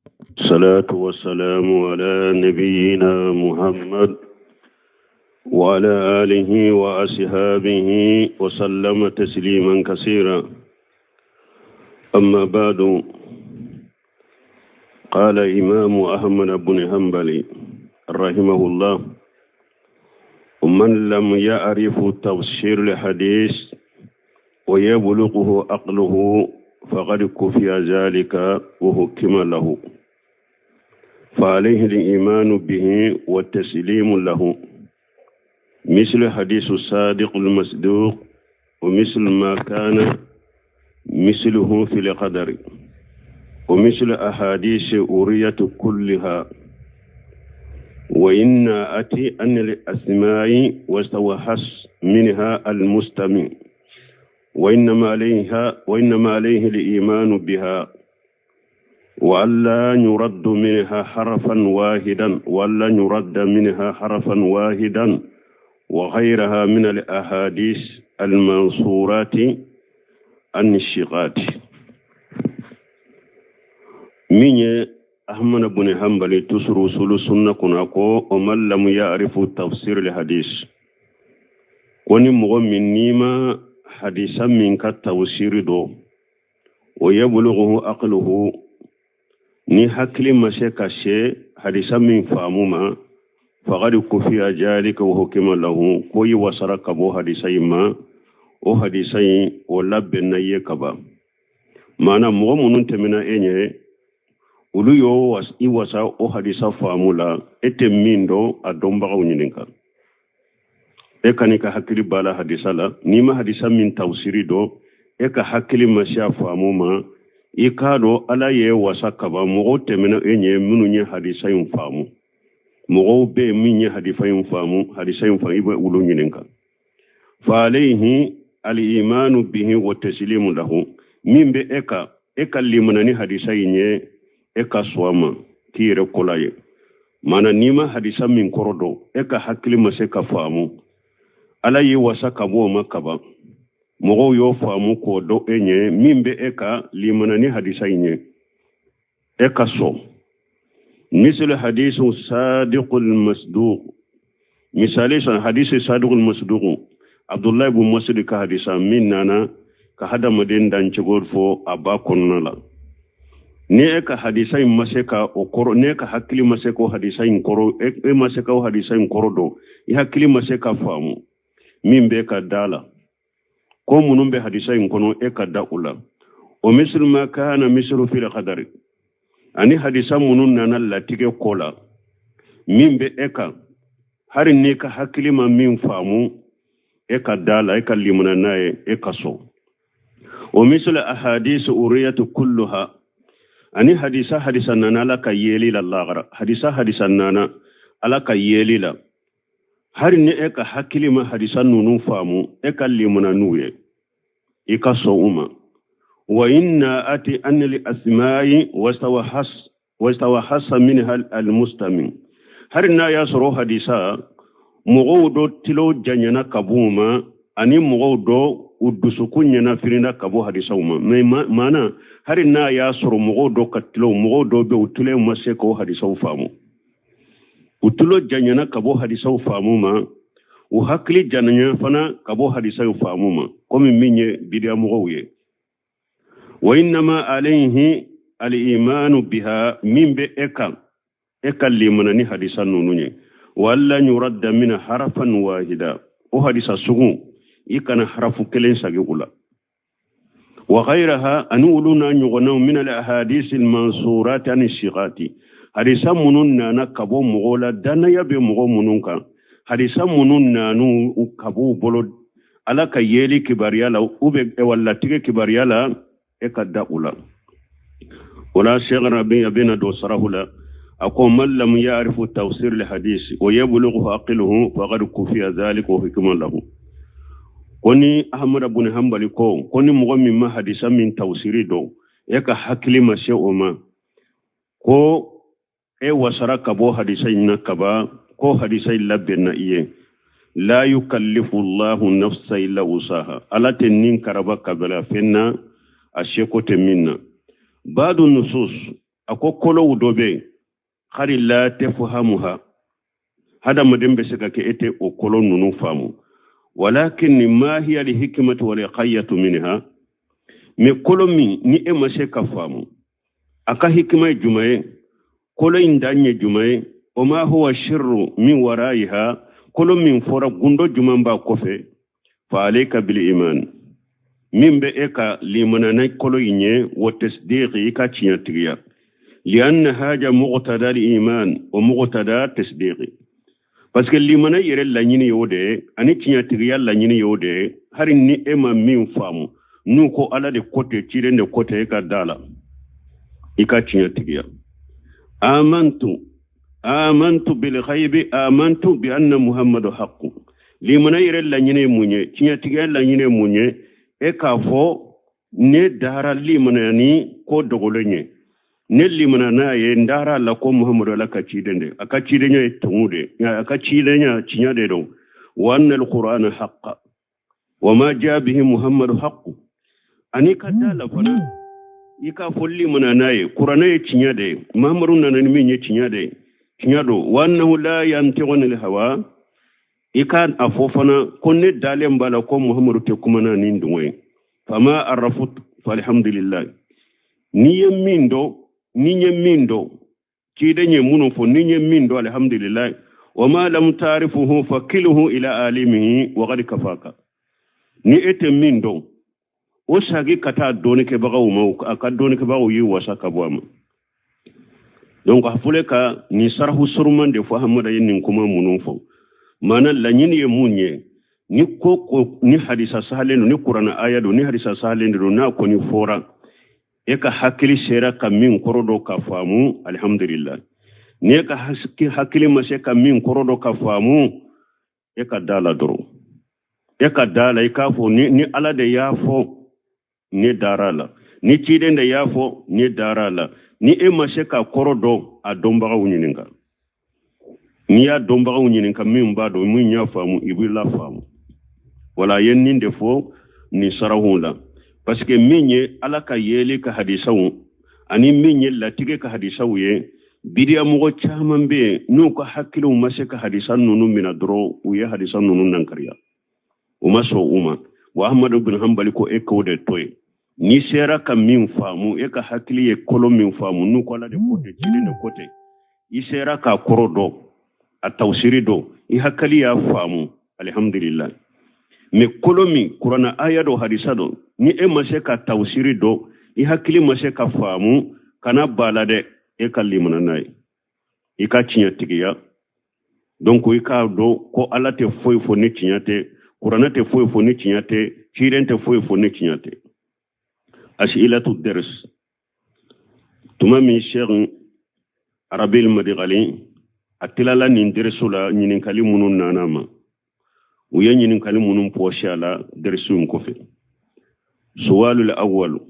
الصلاة والسلام على نبينا محمد وعلى آله وأصحابه وسلم تسليما كثيرا. أما بعد، قال إمام أحمد بن حنبل رحمه الله: ومن لم يعرف تفسير الحديث ويبلغه عقله فقد كفي ذلك وحكم له، فعليه الإيمان به والتسليم له، مثل حديث الصادق المصدوق ومثل ما كان مثله في القدر ومثل أحاديث أورية كلها. وإن أتي أن الأسماء واستوحش منها المستمع، وإنما عليه الإيمان بها، وألا يرد منها حرفا واحدا، وألا يرد منها حرفا واحدا، وغيرها من الأحاديث المنصورات عن الشقات. Min ye Ahmad bin Hanbali toujours usulu sunna kunna ko o man lam ya'rifu tafsir al hadis, ko ni mɔgɔ min n'i ma hadisa min ka tafsiri dɔn, o yabulughu aqluhu, ni hakili ma se ka se hadisa min faamu ma, faqad kufiya zalika wa hukima lahu, ko i wasara ka bɔ hadisa in ma, o hadisa in o labɛnna i ye kaban. Maana mɔgɔ minnu tɛmɛna e ɲɛ, olu y'o i wasa o hadisa faamu la. E tɛ min dɔn, a dɔnbagaw ɲininka. E kan'i ka hakili b'a la hadisa la. N'i ma hadisa min tafsiri dɔn, e ka hakili ma se a faamu ma, i k'a dɔn Ala ye wasa kaban. Mɔgɔw tɛmɛna e ɲɛ minnu ye hadisa in faamu. Mɔgɔw bɛ yen min ye hadisa in faamu, hadisa in faamu, i bɛ olu ɲininka. Fa alayhi al-imanu bihi wa taslimu lahu, min bɛ e ka, e ka limana ni hadisa in ye, e ka sɔn a ma k'i yɛrɛ kola ye. Maana n'i ma hadisa min kɔrɔ dɔn, e ka hakili ma se ka faamu, Ala y'i wasa ka bɔ o ma kaban. Mɔgɔw y'o faamu k'o dɔn e ɲɛ. Min bɛ e ka, limana ni hadisa in ye, e ka sɔn. Misali hadisu sadiqul masduq, misali san hadisi sadiqul masduq, Abdullahi bin Masud ka hadisa min nana ka hadamaden dancogo fɔ a ba kɔnɔna la. Ni e ka hadisa in ma se ka o kɔrɔ, ni e ka hakili ma se k'o hadisa in kɔrɔ, e ma se ka o hadisa in kɔrɔ dɔn, i hakili ma se ka faamu, min bɛ ka da la ko minnu bɛ hadisa in kɔnɔ, e ka da u la. O misali ma kana misiru fil qadari, ani hadisa minnu nana latigɛ ko la, min bɛ e kan, hari n'i ka hakili ma min faamu, e ka da la, e ka limana n'a ye, e ka sɔn o. Misali ahadis uriyatu kulluha, ani hadisa hadisa nana Ala ka yeli la lagara, hadisa hadisa nana Ala ka yeli la, hari ni e ka hakili ma hadisa ninnu faamu, e ka limana n'u ye, i ka sɔn u ma. Wa inna ati anna li asma'i wastawahassa minha almustami, hari n'a y'a sɔrɔ hadisa mɔgɔw dɔ tilo janyana ka b'u ma, ani mɔgɔw dɔ u dusukun ɲɛnafirinna ka bɔ hadisaw ma. Mais maana hari n'a y'a sɔrɔ mɔgɔw dɔ ka tilo, mɔgɔw dɔ bɛ u tulo ma se k'o hadisaw faamu, u tulo janyana ka bɔ hadisaw faamu ma, u hakili janyana fana ka bɔ hadisaw faamu ma, komi min ye bidiya mɔgɔw ye. Wa innama alayhi al-imanu biha, min bɛ e kan, e ka limana ni hadisa ninnu ye. Wa alla yuradda min harafan wahida, o hadisa sugu i kana harafu kelen sagi u la. Wa ghayraha, ani olu n'a ɲɔgɔnnaw, min al ahadisi al mansurati ani siqati, hadisa minnu nana ka bɔ mɔgɔw la, danaya bɛ mɔgɔ minnu kan, hadisa minnu nanu ka bɔ u bolo Ala ka yeli kibaruya la u bɛ latigɛ kibaruya la, e ka da u la. O la Sheikh Rabi a bɛna don sarahu la. A ko man lam ya'rifu tafsir al hadis wa yablughu aqiluhu faqad kufiya dhalika wa hukima lahu. Ko ni Ahmad bin Hanbali ko ni mɔgɔ min ma hadisa min tafsiri dɔn, e ka hakili ma se o ma, ko e wasara ka bɔ hadisa in na kaba, ko hadisa in labɛnna i ye. La yukallifu Allahu nafsa illa wusaha, Ala tɛ nin karaba kabila fɛn na a seko tɛ min na. Badu nusus. A ko kolow dɔ bɛ yen, hali la tafhamuha, hadamaden bɛ se ka kɛ e tɛ o kolo ninnu faamu. Walakin ma hiya li hikmatu wal ghayyatu minha, mais kolo min ni e ma se ka faamu, a ka hikima ye jumɛn ye? Kolo in dan ye jumɛn ye? O ma huwa sirru min waraiha, kolo min fɔra gundo jumɛn b'a kɔfɛ? Fa alayka bil iman, min bɛ e ka limana ni kolo in ye, wa tasdiqi, i ka tiɲɛtigiya. Lianna haja muqtada al iman wa muqtada tasdiqi, parce que limana yɛrɛ laɲini y'o de ye, ani tiɲɛtigiya laɲini y'o de ye. Hali ni e ma min faamu, n'u ko Ala de ko ten, ciden de ko ten, e ka da la, i ka tiɲɛtigiya. Amantu bil ghaibi, amantu bi anna Muhammadu haqqu. Limana yɛrɛ laɲini ye mun ye? Tiɲɛtigiya laɲini ye mun ye? E k'a fɔ ne dara limana ni ko dogolen ye, ne limana n'a ye, n dara la ko Muhammadu Ala ka ciden de, a ka cidenya ye tumu de, a ka cidenya tiɲɛ de don. Wa anna alqur'ana haqqa wa ma jaa bihi Muhammadu haqqu. Ani ka da la fana, i k'a fɔ limana n'a ye, kuranɛ ye tiɲɛ de ye, Muhammadu nana ni min ye tiɲɛ de ye, tiɲɛ don. Wa annahu la yantiqu anil hawa, i ka a fɔ fana ko ne dalen b'a la ko Muhammadu tɛ kuma na ni dungɔ ye. Fama arafut falhamdulillah, n'i ye min dɔn, ni ye min dɔn, ciden ye minnu fɔ, ni ye min dɔn, alhamdulillah. Wa ma lam ta'rifuhu fakilhu ila alimihi wa qad kafaka. Ni e tɛ min dɔn, o sagi ka taa dɔnnikɛbagaw ma, a ka dɔnnikɛbagaw y'i wasa ka bɔ a ma. Donc a fɔlen ka nin sarahu suruman de fɔ, Hamada ye nin kuma minnu fɔ, maana laɲini ye mun ye? Ni ko ni hadisa sahalen don, ni kuranɛ aya don, ni hadisa sahalen de don, n'a kɔni fɔra, e ka hakili sera ka min kɔrɔ dɔn ka faamu, alhamdulillah. Ni e ka hakili ma se ka min kɔrɔ dɔn ka faamu, e ka da la dɔrɔn, e ka da la, i k'a fɔ ni Ala de y'a fɔ, ne dara la, ni ciden de y'a fɔ, ne dara la. Ni e ma se ka kɔrɔ dɔn, a dɔnbagaw ɲininka. N'i y'a dɔnbagaw ɲininka, min b'a dɔn, min y'a faamu, i b'i la faamu. Wala a ye nin de fɔ nin sarahuw la, parce que min ye Ala ka yeli ka hadisaw ani min ye latigɛ ka hadisaw ye, bidiya mɔgɔ caman bɛ yen n'u ka hakiliw ma se ka hadisa ninnu minɛ dɔrɔn, u ye hadisa ninnu nankariya, u ma sɔn u ma. Wa Ahmadu bin Hanbali ko e k'o de to yen, n'i sera ka min faamu, e ka hakili ye kolo min faamu, n'u ko Ala de ko ten, ciden de ko ten, i sera k'a kɔrɔ dɔn, a tawsiri dɔn, i hakili y'a faamu, alhamdulillah. Mais kolo min kuranɛ aya dɔ, hadisa dɔ, ni e ma se ka tawsiri dɔn, i hakili ma se ka faamu, kana ba la dɛ, e ka limana n'a ye, i ka tiɲɛtigiya. Donc i k'a dɔn ko Ala tɛ foyi fɔ ni tiɲɛ tɛ, kuranɛ tɛ foyi fɔ ni tiɲɛ tɛ, ciden tɛ foyi fɔ ni tiɲɛ tɛ. Asilatu ders, tuma min Cheikh Arabil Madigali a tilala nin derisu la, ɲininkali minnu nana ma, u ye ɲininkali minnu pɔsi a la derisu in kɔfɛ. Suwalul awwal,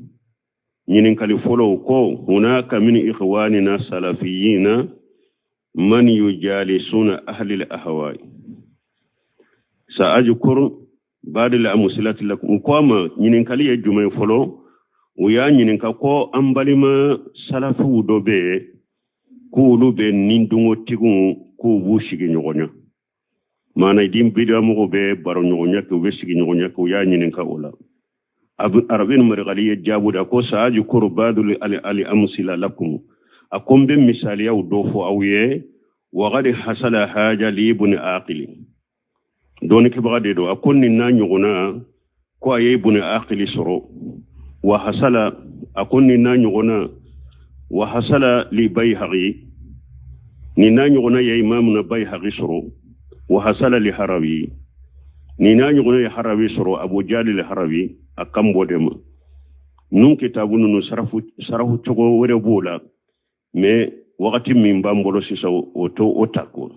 ɲininkali fɔlɔw ko hunaka min ikhwanina salafiyina man yujalisuna ahli al-ahwai sa'ajkur ba'd al-amsilati lakum. U ko a ma, ɲininkali ye jumɛn fɔlɔ? U y'a ɲininka ko an balima salafiw dɔ bɛ yen k'olu bɛ nidungotigiw k'u b'u sigi ɲɔgɔn ɲɛ, maana idin bidiyamɔgɔw bɛ baro ɲɔgɔnya kɛ, u bɛ sigi ɲɔgɔnya kɛ. U y'a ɲininka o la. Arabin Marigali ye jaabu da ko sa'ajkuru ba'dul ali amsila lakum, a ko n bɛ misaliyaw dɔ fɔ aw ye. Wa qad hasala haja li ibn aqili, dɔnnikɛbaga de don, a ko nin n'a ɲɔgɔnna ko a ye ibn aqili sɔrɔ. Wa hasala, a ko nin n'a ɲɔgɔnna, wa hasala li Bayhaqi, nin n'a ɲɔgɔnna ye imamuna Bayhaqi sɔrɔ. Wa hasala li Harawi, nin n'a ɲɔgɔnna ye Harawi sɔrɔ, Abu Jalil Harawi, a kan bɔ de ma. Ninnu kitabu ninnu sarafu cogo wɛrɛ b'o la, mais wagati min b'an bolo sisan, o to o ta ko,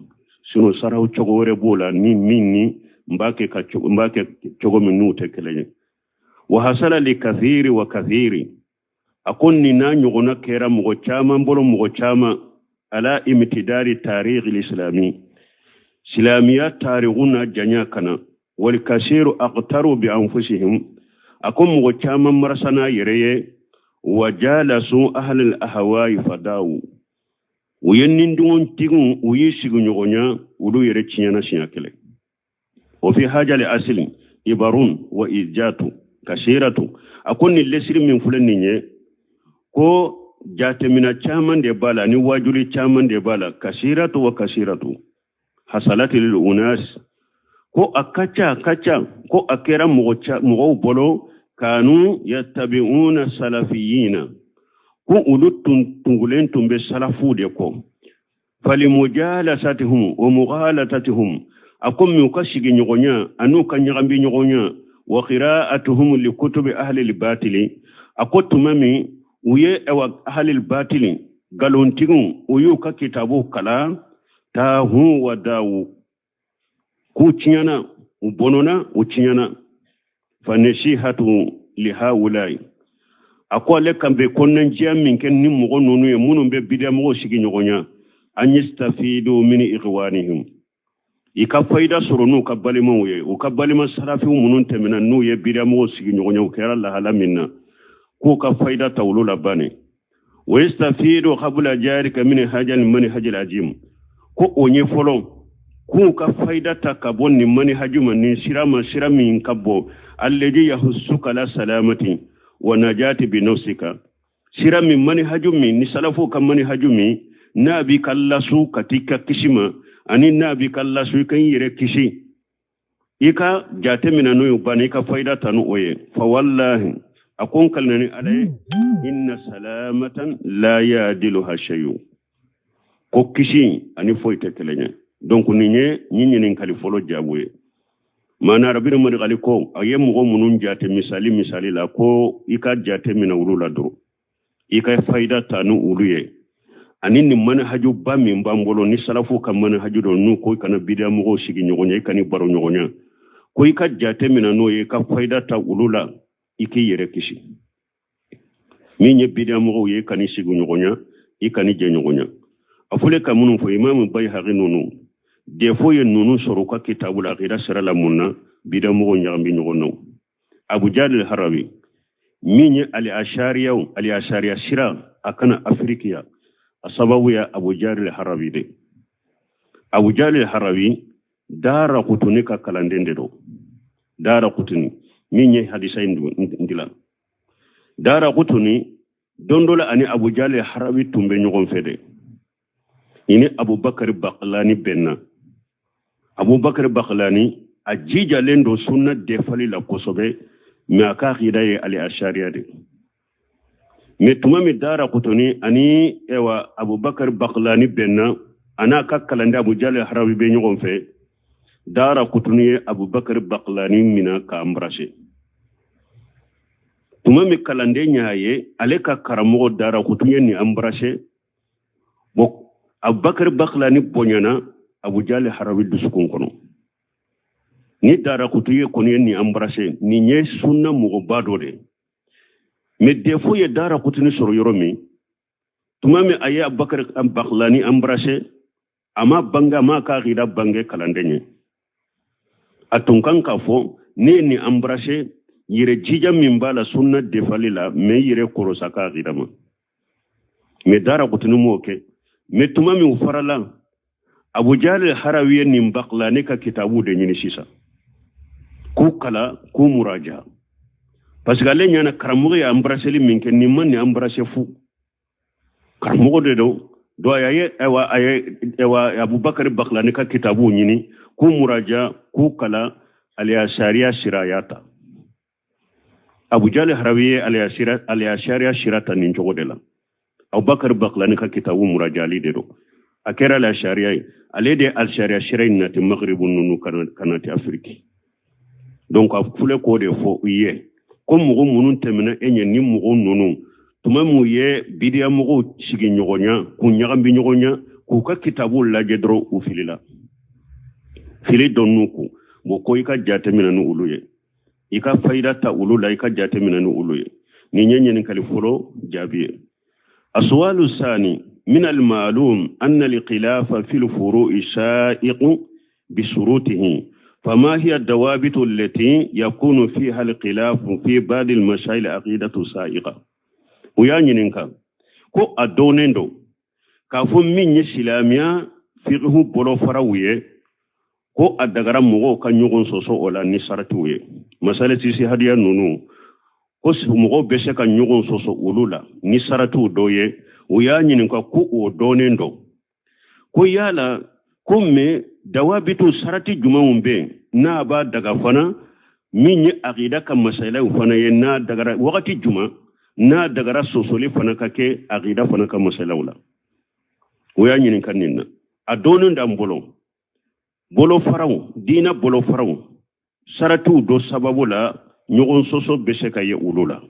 sinon sarafu cogo wɛrɛ b'o la ni min ni n b'a kɛ ka n b'a kɛ cogo min n'u tɛ kelen ye. Wa hasala li kathiri wa kathiri, a ko nin n'a ɲɔgɔnna kɛra mɔgɔ caman bolo, mɔgɔ caman, ala imtidari tarikh islami, silamiya tariku n'a janya kana. Wal kasiru aqtaru bi anfusihim, a ko mɔgɔ caman marasa n'a yɛrɛ ye. Wa jalasu ahlal ahwa'i fadawu, u ye nindungotigiw, u ye sigiɲɔgɔnya, olu yɛrɛ tiɲɛna siɲɛ kelen. O fi hajali asili ibarun wa ijatu kasiratu. A ko nin lesiri min filɛ nin ye, ko jateminɛ caman de b'a la ni wajuli caman de b'a la. Kasiratu wa kasiratu hasalati lil unas, ko a ka ca, a ka ca, ko a kɛra mɔgɔw bolo, kanu yattabi'una salafiyina, ko olu tun tungulen tun bɛ salafu de kɔ. Falimujalasatihum wa mughalatatihum, a ko min u ka sigiɲɔgɔnya an'u ka ɲagambi ɲɔgɔnya, wa qira'atuhum li kutubi ahli al-batili, a ko tuma min u ye awa ahli al-batili nkalontigiw, u y'u ka kitabuw kalan, tahu wa dawu, k'u tiɲɛna, u bɔnɔna, u tiɲɛna. Fa nasihatu li haulai, a ko ale kan bɛ kɔnɔnajɛya min kɛ ni mɔgɔ ninnu ye minnu bɛ bidiyamɔgɔw sigiɲɔgɔnya, an yastafidu min ikhwanihim, i ka fayida sɔrɔ n'u ka balimaw ye, u ka balima sarafiw minnu tɛmɛna n'u ye bidiyamɔgɔw sigiɲɔgɔnya, u kɛra lahala min na, k'u ka fayida ta olu la bannen. Wa yastafidu qabla jarika min hajal manhajil ajim, ko o ɲɛ fɔlɔ k'u ka fayida ta ka bɔ nin manhaju ma, nin sira ma, sira min ka bɔ alladhi yahussuka la salamati wa najati bi nafsika, sira min manhaju min ni salafu ka manhaju min n'a b'i ka lasu ka t'i ka kisi ma, ani n'a b'i ka lasu i ka i yɛrɛ kisi, i ka jate minɛ n'o ye ban, i ka fayida ta n'o ye. Fa wallahi, a ko n kalina ni Ala ye, inna salamatan la yadiluha shay'un, ko kisi ani foyi tɛ kelen ye. Donc nin ye nin ɲininkali fɔlɔ jaabu ye. Maana Rabi Madikali ko a ye mɔgɔ minnu jate misali misali la, ko i ka jate minɛ olu la dɔrɔn, i ka fayida ta ni olu ye, ani nin manhajuba min b'an bolo ni salafu ka manhaju don, n'u ko i kana bidiya mɔgɔw sigi ɲɔgɔn ye, i kana baro ɲɔgɔn ye, ko i ka jate minɛ n'o ye, i ka fayida ta olu la, i k'i yɛrɛ kisi. Min ye bidiya mɔgɔw ye, i kana sigi ɲɔgɔn ye, i kana jɛ ɲɔgɔn ye. A fɔlen ka minnu fɔ, imamu Bayhaqi ninnu defo ye ninnu sɔrɔ u ka kitabu la akida sira la mun na, bidiya mɔgɔw ɲagami ɲɔgɔn na. Abu Jalil Harawi min ye ali ashariyaw, ali ashariya sira a kana Afiriki yan, a sababu ye Abu Jalil Harawi de. Abu Jalil Harawi Dara Kutuni ka kalanden de don. Dara Kutuni min ye hadisa in dilan, Dara Kutuni don dɔ la ani Abu Jalil Harawi tun bɛ ɲɔgɔn fɛ de, i ni Abubakar Bakalani bɛnna. Abubakar Bakalani a jijalen don sunna defali la kosɛbɛ, mais a ka akida ye ali ashariya de. Mais tuma min Dara Kutuni ani ewa Abubakar Bakalani bɛnna, a n'a ka kalanden Abu Jalil Harawi bɛ ɲɔgɔn fɛ, Dara Kutuni ye Abubakar Bakalani minɛ k'a embrasser. Tuma min kalanden y'a ye ale ka karamɔgɔ Dara Kutuni ye nin embrasser, bon Abubakar Bakalani bonyana Abu Jalil Harawi dusukun kɔnɔ. Ni Dara Kutuni ye kɔni ye nin embrasser, nin ye sunna mɔgɔba dɔ de ye. Mais défaut ye Dara Kutuni sɔrɔ yɔrɔ min, tuma min a ye Abubakar Bakalani embrasser, a ma bange, a m'a ka akida bange kalanden ye. A tun kan k'a fɔ ne ye nin embrasser, yɛrɛ jija min b'a la sunna defali la, mais yɛrɛ kɔrɔsa ka akida ma. Mais Dara Kutuni m'o kɛ. Mais tuma min u farala, Abu Jalil Harawi ye nin Bakalani ka kitabu de ɲini sisan k'u kala, k'u muraja, parce que ale ɲɛna karamɔgɔ ye embrasseli min kɛ, nin ma nin embrasser fu, karamɔgɔ de don. Donc a ye ayiwa a ye ayiwa Abubakar Bakalani ka kitabu ɲini k'u muraja, k'u kala, aliyasariya sira a y'a ta. Abu Jalil Harawi ye aliyasariya sira ta nin cogo de la. Abubakar Bakalani ka kitabu murajali de don, a kɛra aliyasariya ye, ale de ye alisariya sira in nati Magribu ninnu ka nati Afiriki. Donc a filɛ k'o de fɔ i ye ko mɔgɔ minnu tɛmɛna e ɲɛ, ni mɔgɔ ninnu tuma min ye bidiya mɔgɔw sigi ɲɔgɔn ɲɛ, k'u ɲagami ɲɔgɔn ɲɛ, k'u ka kitabu lajɛ dɔrɔn, u filila fili dɔnn'u kun. Bon ko i ka jate minɛ ni olu ye, i ka fayida ta olu la, i ka jate minɛ ni olu ye. Nin ye ɲininkali fɔlɔ jaabi ye. Asuwalu sani, min almalum anna alkhilafa fi lfuru'i sha'iqu bisurutihi, fama hiya dawabitu allati yakunu fiha alkhilafu fi ba'd almasail aqidatu sa'iqa. U y'a ɲininka ko a dɔnnen don k'a fɔ min ye silamɛya fikihu bolofaraw ye, ko a dagara mɔgɔw ka ɲɔgɔn sɔsɔ o la ni saratiw ye, masala ijtihadiya ninnu, ko mɔgɔw bɛ se ka ɲɔgɔn sɔsɔ olu la ni saratiw dɔ ye. U y'a ɲininka ko o dɔnnen don, ko yala ko mɛ dawabitu sarati jumɛnw bɛ yen n'a b'a daga fana min ye akida ka masalaw fana ye, n'a dagara wagati jumɛn n'a dagara sɔsɔli fana ka kɛ akida fana ka masalaw la? O y'a ɲininka nin na. A dɔnnen d'an bolo bolofaraw, diinɛ bolofaraw saratiw dɔ sababu la ɲɔgɔn sɔsɔ bɛ se ka ye olu la,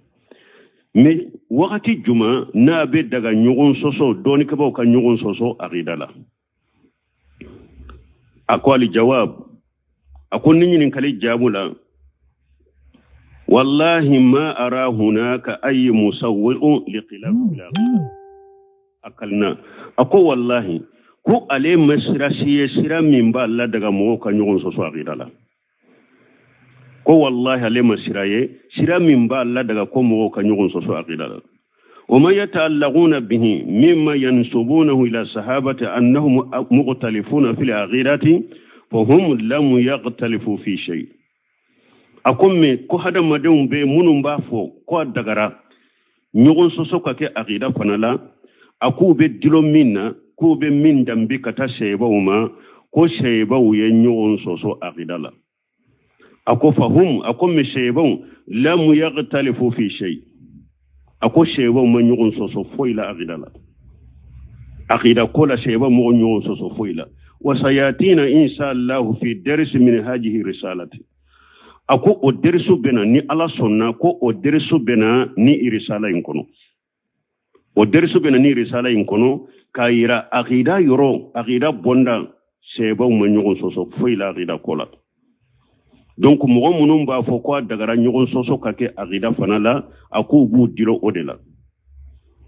mɛ wagati jumɛn n'a bɛ daga ɲɔgɔn sɔsɔ, dɔnnikɛbaaw ka ɲɔgɔn sɔsɔ akida la? A ko alijawab, a ko ni ɲininkali jaabu la, wallahi ma ara hunaka ayi musawwi'un li khilaf fil aqida akalna. A ko wallahi, ko ale ma sira si ye, sira min b'a ladaga mɔgɔw ka ɲɔgɔn sɔsɔ akida la. Ko wallahi ale ma sira ye, sira min b'a ladaga ko mɔgɔw ka ɲɔgɔn sɔsɔ akida la. وما يتعلقون به مما ينسبونه إلى الصحابة أنهم مختلفون في العقيدة فهم لم يختلفوا في شيء. A ko mɛ ko hadamadenw bɛ minnu b'a fɔ ko a dagara ɲɔgɔn sɔsɔ ka kɛ akida fana la, a k'u bɛ dulon min na, k'u bɛ min danbe ka taa sahabaw ma, ko sahabaw ye ɲɔgɔn sɔsɔ akida la. A ko fahum, a ko mɛ sahabaw lam yakhtalifu fi shay, a ko sahabaw ma ɲɔgɔn sɔsɔ foyi la akida la, akida ko la sahabaw ma ɲɔgɔn sɔsɔ foyi la. Wa sayatina insha Allah fi darsi min hajihi risalati. A ko o derisu bɛna ni Ala sɔnna, ko o derisu bɛna ni risala in kɔnɔ, o derisu bɛna ni risala in kɔnɔ k'a yira akida yɔrɔ, akida bɔnda, sahabaw ma ɲɔgɔn sɔsɔ foyi la akida ko la. Donc mɔgɔ minnu b'a fɔ ko a dagara ɲɔgɔn sɔsɔ ka kɛ akida fana la, a k'u b'u dilo o de la,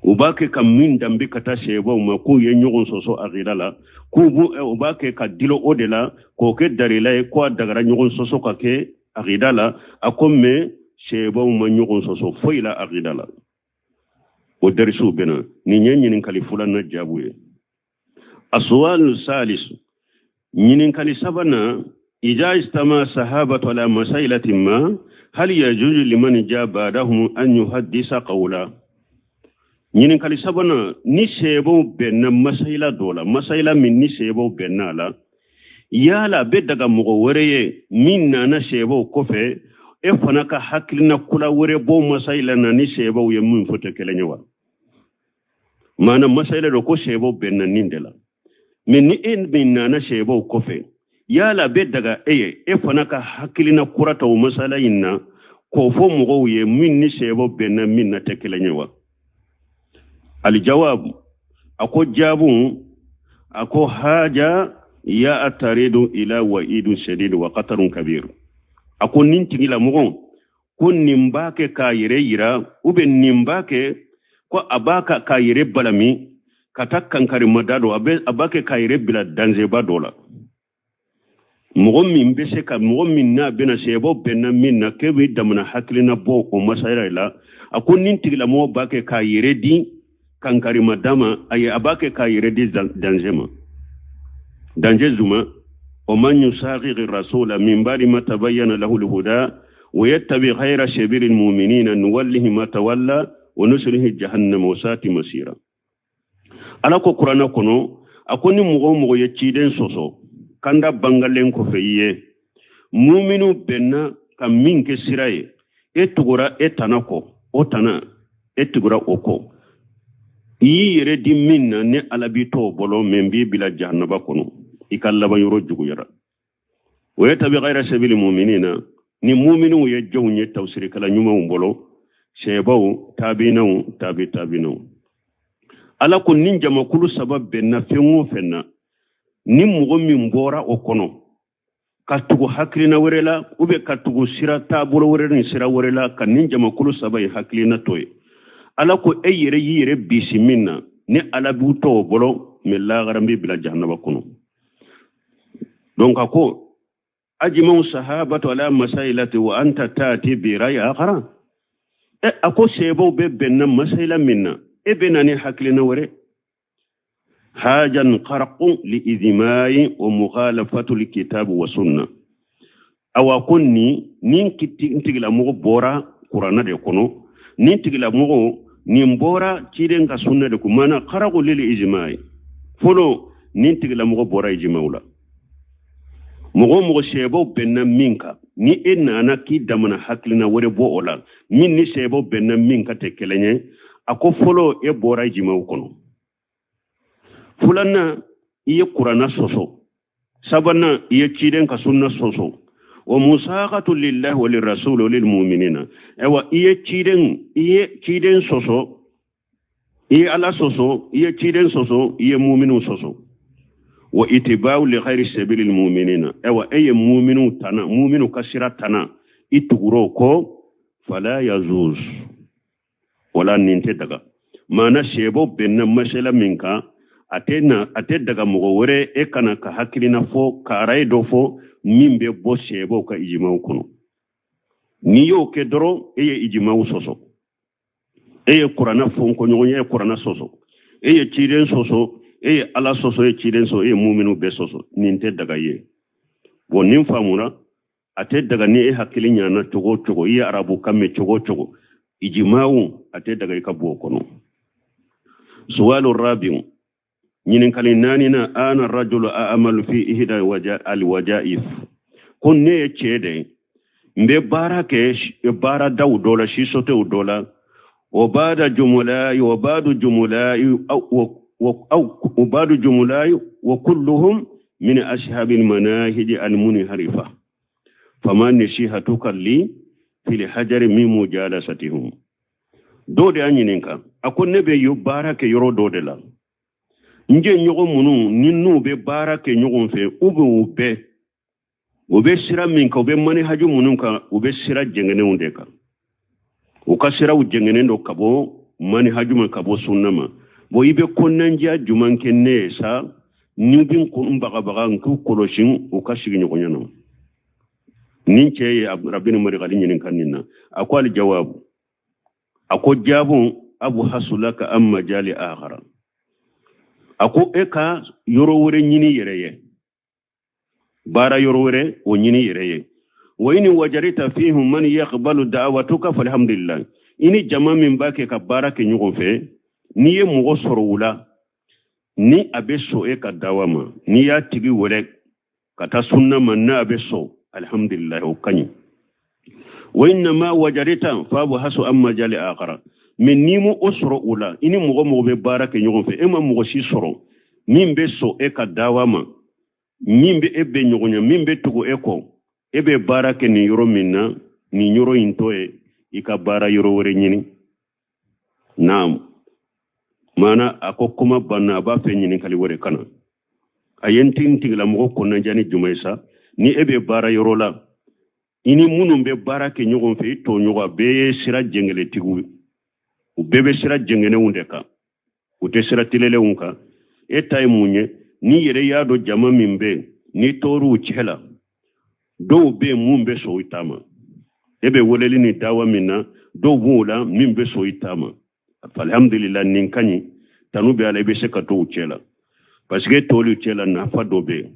u b'a kɛ ka min danbe ka taa sahabaw ma k'u ye ɲɔgɔn sɔsɔ akida la, k'u b'u u b'a kɛ ka dilo o de la k'o kɛ darila ye ko a dagara ɲɔgɔn sɔsɔ ka kɛ akida la. A ko mɛ sahabaw ma ɲɔgɔn sɔsɔ foyi la akida la. O darisiw bɛna nin ye ɲininkali filanan jaabu ye. Asuwalu salis, ɲininkali sabanan, إذا اجتمع الصحابة على مسائلة ما هل يجوز لمن جاء بعدهم أن يحدث قولا؟ Ɲininkali sabanan, ni sahabaw bɛnna masayila dɔ la, masayila min ni sahabaw bɛnna a la, yala a bɛ daga mɔgɔ wɛrɛ ye min nana sahabaw kɔfɛ, e fana ka hakilina kura wɛrɛ bɔ masayila na ni sahabaw ye min fɔ tɛ kelen ye wa? Maana masayila dɔ ko sahabaw bɛnna nin de la, mɛ ni e min nana sahabaw kɔfɛ, yala a bɛ daga e ye e fana ka hakilina kura ta o masala in na k'o fɔ mɔgɔw ye min ni sahabaw bɛnna min na tɛ kelen ye wa? Alijawab, a ko jaabu, a ko haja ya ataridu ila wa'idun shadid wa qatarun kabir. A ko nin tigilamɔgɔ ko nin b'a kɛ k'a yɛrɛ yira, ou bien nin b'a kɛ ko a b'a ka k'a yɛrɛ balami ka taa kankarimada dɔ, a b'a kɛ k'a yɛrɛ bila danzeba dɔ la. Mɔgɔ min bɛ se ka mɔgɔ min n'a bɛna sahabaw bɛnna min na k'e bɛ damana hakilina bɔ o masaya la, a ko nin tigilamɔgɔ b'a kɛ k'a yɛrɛ di kankarimada ma, ayi, a b'a kɛ k'a yɛrɛ di danger ma. Danger jumɛn? O man yusaqiqi rasula min ba'di ma tabayyana lahu al-huda wa yattabi ghayra sabili al-mu'minina nuwallihi ma tawalla wa nuslihi jahannama wa sa'at masira. Ala ko kuranɛ kɔnɔ, a ko ni mɔgɔ o mɔgɔ ye ciden sɔsɔ kanda bangalen kɔfɛ i ye, muminu bɛnna ka min kɛ sira ye, e tugura e tana kɔ, o tana e tugura o kɔ, i y'i yɛrɛ di min na, ni Ala b'i to o bolo, min b'i bila jahanaba kɔnɔ, i ka laban yɔrɔ juguyara. O ye tabi ghayra sabili muminina, ni muminiw ye jɔnw ye tafsirikɛla ɲumanw bolo, sahabaw, tabinaw, tabi tabinaw. Ala ko ni jamakulu saba bɛnna fɛn o fɛn na, ni mɔgɔ min bɔra o kɔnɔ ka tugu hakilina wɛrɛ la, ou bien ka tugu sira taabolo wɛrɛ ni sira wɛrɛ la, ka nin jamakulu saba ye hakilina to ye, Ala ko e yɛrɛ y'i yɛrɛ bisi min na, ni Ala b'u to o bolo, mɛ lahara b'i bila jahanaba kɔnɔ. Donc a ko ajma'u sahabatu ala masailati wa anta tati bi ra'yi akhara, e Ɛ, a ko seebaw bɛ bɛnna masayila min na, e bɛ na ni hakilina wɛrɛ. Hajan kharqun li ijma'i wa mukhalafatu li kitab wa sunna. Awa ko nin tigilamɔgɔ bɔra kuranna de kɔnɔ, nin tigilamɔgɔ nin bɔra ciden ka sunna de kɔnɔ. Mana kharaqu lil ijma'i, fɔlɔ nin tigilamɔgɔ bɔra ijma'u la. Mɔgɔ o mɔgɔ sɛbɛw bɛnna min kan, ni e nana k'i damana hakilina wɛrɛ bɔ o la min ni sɛbɛw bɛnna min kan tɛ kelen ye, a ko fɔlɔ e bɔra ijma'u kɔnɔ. Filanan, i ye kuranna sɔsɔ. Sabanan, i ye ciden ka sunna sɔsɔ. Wa musaqatu lillahi wa lirrasuli wa lilmu'minina. Ayiwa, i ye ciden sɔsɔ, i ye Ala sɔsɔ, i ye ciden sɔsɔ, i ye muminiw sɔsɔ. Wa itiba'u li ghairi sabilil mu'minina. Ayiwa, e ye muminiw tana, muminiw ka sira tana, i tugur'o kɔ. Fala yazuz, wala nin tɛ daga. Maana sɛbɛw bɛnna masala min kan, a tɛ na, a tɛ daga mɔgɔ wɛrɛ e kana ka hakilina fɔ, ka araye dɔ fɔ min bɛ bɔ sɛbɛw ka ijimaw kɔnɔ. N'i y'o kɛ dɔrɔn, e ye ijimaw sɔsɔ, e ye kuranna fɔnkɔɲɔgɔnya, e ye kuranna sɔsɔ, e ye ciden sɔsɔ, e ye Ala sɔsɔ, e ye ciden sɔsɔ, e ye muminu bɛɛ sɔsɔ. Nin tɛ daga ye. Bon, nin faamuna, a tɛ daga ni e hakili ɲana cogo o cogo, i ye arabu kan mɛn cogo o cogo, ijimaw a tɛ daga i ka bɔ o kɔnɔ. Suwalu rabiu, ɲininkali naaninan: ana rajulu a'malu fi ihda alwajaif. Ko ne ye cɛ de ye, n bɛ baara kɛ baaradaw dɔ la, sisotew dɔ la. Wa bada jumulayi wa badu jumulayi aw wa badu jumulayi wa kulluhum min ashabil manahiji almunharifa, fama nasihatuka li fil hajari min mujalasatihum. Dɔw de y'a ɲininka, a ko ne bɛ baara kɛ yɔrɔ dɔ de la, n jɛ ɲɔgɔn minnu ni n'u bɛ baara kɛ ɲɔgɔn fɛ, u bɛ u bɛɛ u bɛ sira min kan, u bɛ manihaju minnu kan, u bɛ sira jɛngɛnenw de kan. U ka siraw jɛngɛnen don ka bɔ manihaju ma, ka bɔ sunna ma. Bon, i bɛ kɔnɔnandiya jumɛn kɛ ne ye sa ni bɛ n bagabaga n k'u kɔlɔsi u ka sigiɲɔgɔnya na? Nin cɛ ye Rabini Marikali ɲininka nin na. A ko ali jawabu, a ko jaabu: abhasu laka an majali akhara. A ko e ka yɔrɔ wɛrɛ ɲini yɛrɛ ye, baara yɔrɔ wɛrɛ o ɲini yɛrɛ ye. Wa ini wajarita fihim man yaqbalu da'watuka falhamdulillah. I ni jama min b'a kɛ ka baara kɛ ɲɔgɔn fɛ, n'i ye mɔgɔ sɔrɔ u la ni a bɛ sɔn e ka dawa ma, n'i y'a tigi wɛrɛ ka taa sunna ma, n'a bɛ sɔn, alhamdulillah, o ka ɲi. Wa innama wajarita fabhasu an majali akhara. Mais n'i ma o sɔrɔ o la, i ni mɔgɔ mɔgɔ bɛ baara kɛ ɲɔgɔn fɛ, e ma mɔgɔ si sɔrɔ min bɛ sɔn e ka dawa ma, min bɛ e bɛ ɲɔgɔn ɲɛ, min bɛ tugu e kɔ, e bɛ baara kɛ nin yɔrɔ min na, nin yɔrɔ in tɔ ye i ka baara yɔrɔ wɛrɛ ɲini. Naam, maana a ko kuma banna, a b'a fɛ ɲininkali wɛrɛ ka na. A ye n tigilamɔgɔ kɔnɔnajɛ ni jumɛn ye sa? Ni e bɛ baara yɔrɔ la, i ni minnu bɛ baara kɛ ɲɔgɔn fɛ, i tɔɲɔgɔn, a bɛɛ ye sira jɛngɛlɛtigiw, u bɛɛ bɛ sira jɛngɛnenw de kan, u tɛ sira telelenw kan. E ta ye mun ye? N'i yɛrɛ y'a dɔn jama min bɛ yen, n'i tor'u cɛ la, dɔw bɛ yen mun bɛ sɔn i ta ma. E bɛ weleli ni dawa min na, dɔw b'o la min bɛ sɔn i ta ma, alhamdulillah, nin ka ɲi, tanu bɛ Ala, i bɛ se ka to u cɛ la, parce que tolu cɛ la nafa dɔ bɛ yen.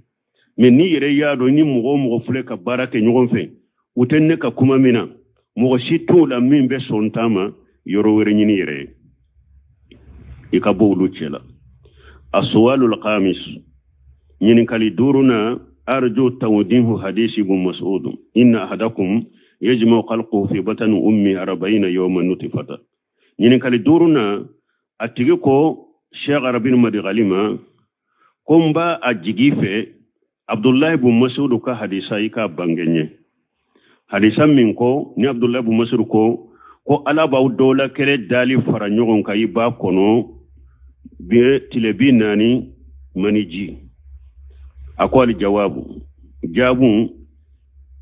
Mais n'i yɛrɛ y'a dɔn ni mɔgɔ o mɔgɔ filɛ ka baara kɛ ɲɔgɔn fɛ, u tɛ ne ka kuma min na, mɔgɔ si t'o la min bɛ sɔn ta ma, yɔrɔ wɛrɛ ɲini yɛrɛ ye, i ka bɔ olu cɛ la. Asuwalul khamis, ɲininkali duurunan: arju tawdihu hadisi ibn Mas'ud, inna ahadakum yajma'u khalquhu fi batni ummi 40 yawman nutfata. Ɲininkali duurunan, a tigi ko Sheikh Arabin Madigali ma ko n b'a a jigi fɛ Abdullahi bun Masudu ka hadisa, i k'a bange ɲɛ. Hadisa min ko ni Abdullahi bun Masudu ko Ala b'aw dɔw la kɛlɛ dali fara ɲɔgɔn kan i b'a kɔnɔ tile 40 maniji. A ko ali jawabu, jaabu: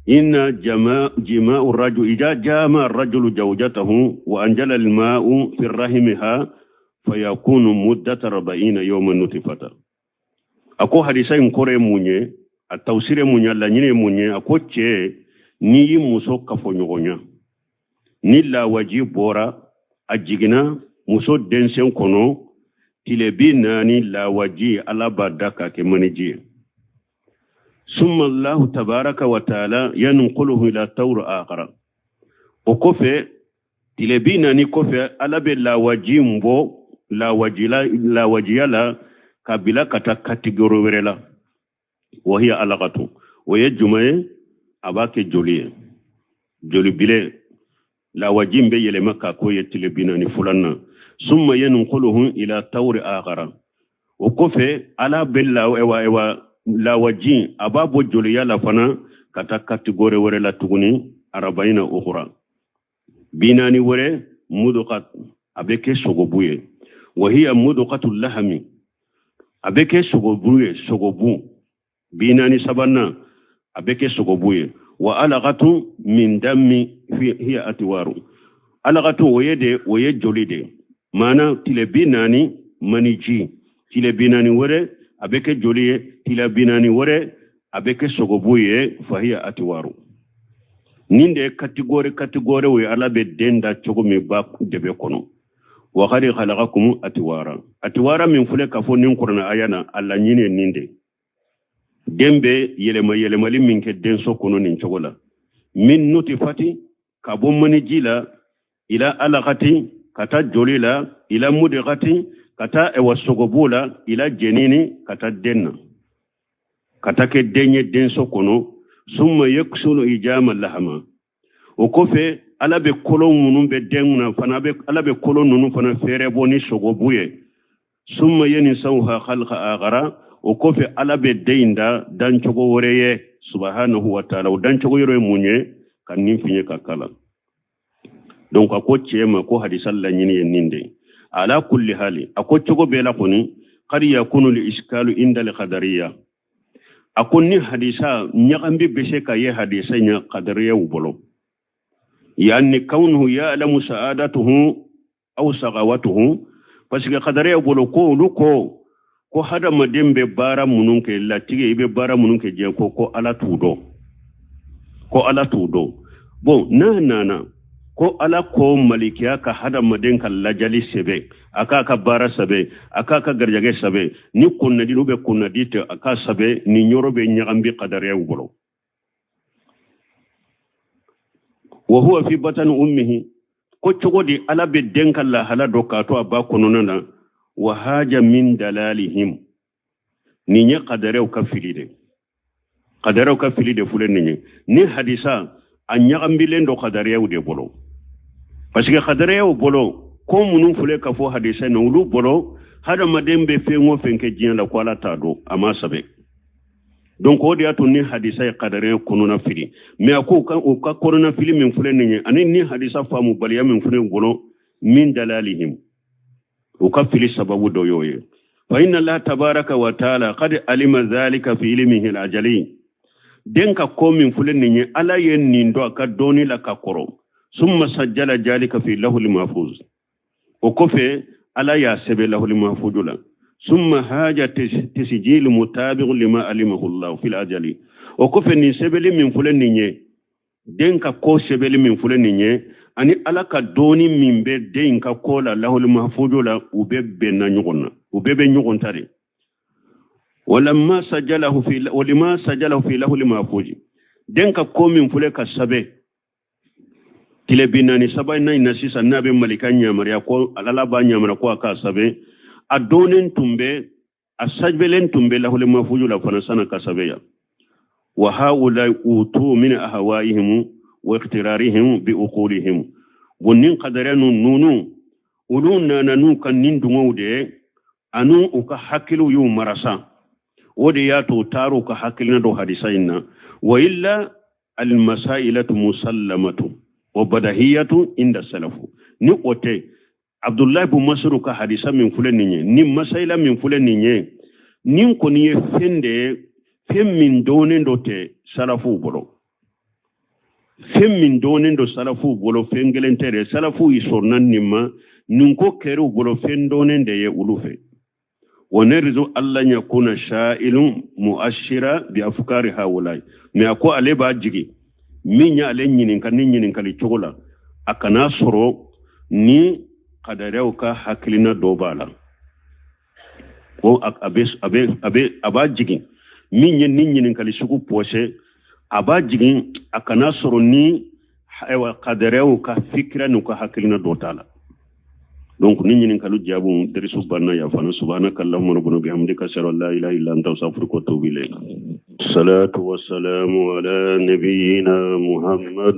inna jama jima'u rajul ida jama rajulu zawjatahu wa anjala al-ma'u fi rahimiha fayakunu muddata 40 yawman nutfata. A ko hadisa in kɔrɔ ye mun ye? A tawsir ye mun ye? A laɲini ye mun ye? A ko cɛ, n'i y'i muso kafoɲɔgɔnya Ni lawaji bɔra, a jiginna muso densen kɔnɔ, tile 40 lawaji Ala b'a da k'a kɛ maniji ye. Summa Allahu tabaraka wa taala yanquluhu ila tawr akhara. O kɔfɛ, tile 40 kɔfɛ, Ala bɛ lawaji in bɔ lawajiya la ka bila ka taa kategori wɛrɛ la. Wa hiya alaqatu, o ye jumɛn ye? A b'a kɛ joli ye, joli bilen. Lawaji in bɛ yɛlɛma k'a k'o ye tile 40 filanan na. Summa yanquluhu ila tawri akhara. O kɔfɛ, Ala bɛ lawaji, a b'a bɔ joliya la fana ka taa kategori wɛrɛ la tuguni, arbaina ukhra, 40 wɛrɛ, mudughat, a bɛ kɛ sogobu ye. Wa hiya mudughatul lahami, a bɛ kɛ sogobu ye, sogobu. 40 sabanan, a bɛ kɛ sogobu ye. Wa alaqatu min dammi hiya atwaru. Alaqatu, o ye de, o ye joli de. Maana tile 40 maniji, tile 40 wɛrɛ a bɛ kɛ joli ye, tile 40 wɛrɛ a bɛ kɛ sogobu ye. Fahiya atwaru. Nin de ye kategori kategoriw ye, Ala bɛ den da cogo min ba dɛbɛ kɔnɔ. Wa qad khalaqakum atwara. Atwara min filɛ k'a fɔ nin kuranɛ aya na, a laɲini ye nin de. Den bɛ yɛlɛma yɛlɛmali min kɛ denso kɔnɔ nin cogo la, min nutifati, ka bɔ maniji la, ila alaqati, ka taa joli la, ila mudghati, ka taa ɛwa sogobu la, ila jenini, ka taa den na, ka taa kɛ den ye denso kɔnɔ. Summa yaksulu ijama lahama. O kɔfɛ, Ala bɛ kolo minnu bɛ den na fana, Ala bɛ kolo ninnu fana fɛɛrɛ bɔ ni sogobu ye. Summa yansauha khalqa akhara. O kɔfɛ, Ala bɛ den in da dancogo wɛrɛ ye, subhanahu wa ta'ala. O dancogo yɔrɔ ye mun ye? Ka nin fiɲɛ ka kala. Donc a ko cɛ ma ko hadisa laɲini ye nin de. Ala kulli hali, a ko cogo bɛɛ la kɔni, qad yakunu li iskalu inda al qadariya. A ko ni hadisa ɲagambi bɛ se ka ye hadisa ɲɛ qadariyaw bolo, yani kaunuhu ya'lamu sa'adatuhu aw sagawatuhu, parce que qadariyaw bolo ko olu ko hadamaden bɛ baara minnu kɛ latigɛ, i bɛ baara minnu kɛ diɲɛ, ko Ala t'u dɔn, ko Ala t'u dɔn. Bon, n'a nana ko Ala ko malikiya ka hadamaden ka lajali sɛbɛn, a k'a ka baara sɛbɛn, a k'a ka garijɛgɛ sɛbɛn, ni kunnadi ou bien kunnadi tɛ, a k'a sɛbɛn, nin yɔrɔ bɛ ɲagambi qadariyaw bolo. Wa huwa fi batani ummihi, ko cogo di Ala bɛ den ka lahala dɔ k'a to a ba kɔnɔna na? Wa haja min dalalihim. Nin ye qadariyaw ka fili de, qadariyaw ka fili de filɛ nin ye. Ni hadisa a ɲagambilen don qadariyaw de bolo, parce que qadariyaw bolo ko minnu filɛ ka fɔ hadisa in na, olu bolo hadamaden bɛ fɛn o fɛn kɛ diɲɛ la, ko Ala t'a dɔn, a m'a sɛbɛn. Donc o de y'a to ni hadisa ye qadariya kɔnɔna fili. Mais a ko u ka kɔnɔna fili min filɛ nin ye, ani ni hadisa faamubaliya min filɛ nin bolo, min dalalihim, u ka fili sababu dɔ y'o ye. Fa inna Allah tabaraka wa taala qad alima dhalika fi ilmihi al-ajali. Den ka ko min filɛ nin ye, Ala ye nin dɔn a ka dɔnni la ka kɔrɔ. Summa sajjala jalika fi lahul mahfuz. O kɔfɛ, Ala y'a sɛbɛn lahul mahfuz la. Summa haja tasjil mutabiq lima alimahu Allah fil ajali. O kɔfɛ, nin sɛbɛnni min filɛ nin ye, den ka ko sɛbɛnni min filɛ nin ye, ani Ala ka dɔnni min bɛ den ka ko la lahul mahfuz la, u bɛ bɛnna ɲɔgɔn na, u bɛɛ bɛ ɲɔgɔn ta de. Walamma sajjalahu fi, walima sajjalahu fi lahul mahfuz, den ka ko min filɛ ka sɛbɛn tile 43 in na sisan, n'a bɛ malika ɲamariya ko Ala b'a ɲamariya ko a k'a sɛbɛn, a dɔnnen tun bɛ, a sɛbɛnlen tun bɛ lahul mahfuz la fana sana ka sɛbɛn yan. Wa haula utu min ahwaihim wa ikhtirarihim bi uqulihim. Bon, nin qadariya ninnu, olu nana n'u ka nin dungow de ye, ani u ka hakiliw y'u marasa. O de y'a to u taara u ka hakilina dɔ hadisa in na. Wa illa almasailatu musallamatu wa badahiyatu inda salafu. Ni o tɛ, Abdullahi bin Mas'ud ka hadisa min filɛ nin ye, ni masaila min filɛ nin ye, nin kɔni ye fɛn de ye, fɛn min dɔnnen dɔ tɛ salafuw bolo, fɛn min dɔnnen don salafuw bolo, fɛn kelen tɛ dɛ. Salafuw yi sɔnna nin ma, nin ko kɛr'u bolo fɛn dɔnnen de ye olu fɛ. Wa narju alla yakuna sha'ilun mu'ashira bi afkari haulai. Mais a ko ale b'a jigi min y'ale ɲininka ni ɲininkali cogo la, A kana sɔrɔ ni kadariyaw ka hakilina dɔ b'a la ko a bɛ a bɛ a bɛ a b'a jigin min ye nin ɲininkali sugu pɔsɛ, a b'a jigin a kana sɔrɔ ni ayiwa kadariyaw ka fikira n'u ka hakilina dɔ t'a la. Donc nin ɲininkali jaabu darisu banna yan fana. Subhanaka allahumma rabbana bihamdika, ashhadu an la ilaha illa anta, astaghfiruka wa atubu ilayk. Salatu wassalamu ala nabiyyina Muhammad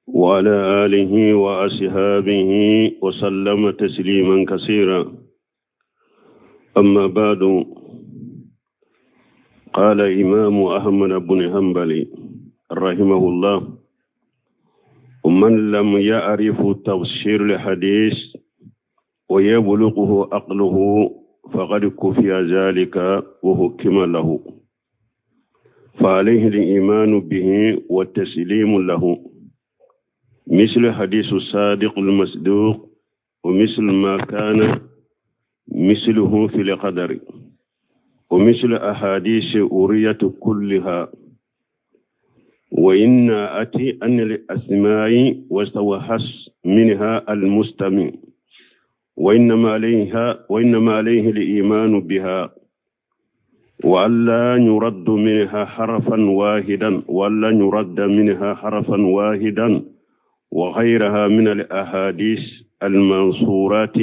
wa ala alihi wa ashabihi wa sallama tasliman kaseera. Amma ba'du, qala Imam Ahmad ibn Hanbali rahimahullah: ومن لم يعرف تفسير الحديث ويبلغه عقله فقد كفي ذلك وحكم له، فعليه الإيمان به والتسليم له، مثل حديث الصادق المصدوق ومثل ما كان مثله في القدر ومثل أحاديث أورية كلها. وإن أتي أن الأسماء واستوحش منها المستمع، وإنما عليه الإيمان بها، وألا يرد منها حرفا واحدا، وألا يرد منها حرفا واحدا، وغيرها من الأحاديث المنصورات.